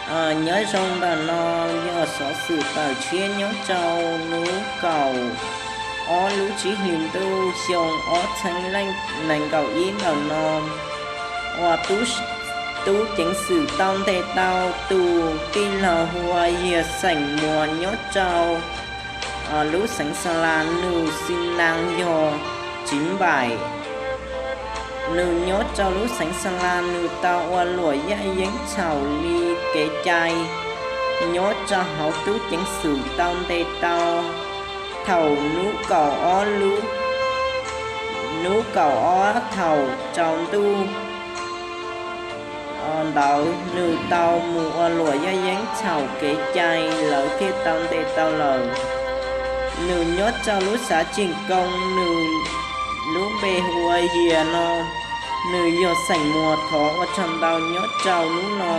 Nyob zoo ntawm no yog xov xwm tawm tshiab nyob rau hnub kaum ob lub tsib hlis ntuj xyoo ob txhiab leej nees nkaum ib ntawm no, uas tub ceev xwm tau ntes tau tus tij laug hu ua Yias xeem Muas nyob rau lub xeev Xa Las, nws xwb neej yog Tsiv Npaim. Nws nyob rau lub xeev Xa Las, nws tau ua luam yaj yeeb txhaum li kev cai nyob rau hauv tub ceev xwm tau ntes tau thaum hnub kaum ob lub, hnub kaum ob thaum tsaus ntuj ntawd nws tau mus ua luam yaj yeeb txhaum kev cai, lawv thiaj tau ntes tau lawm. Nws nyob rau lub xav Tseem Koo, nws lub npe hu ua Yias no, nws yog xeem Muas thov ua tsaug ntau nyob rau hnub no.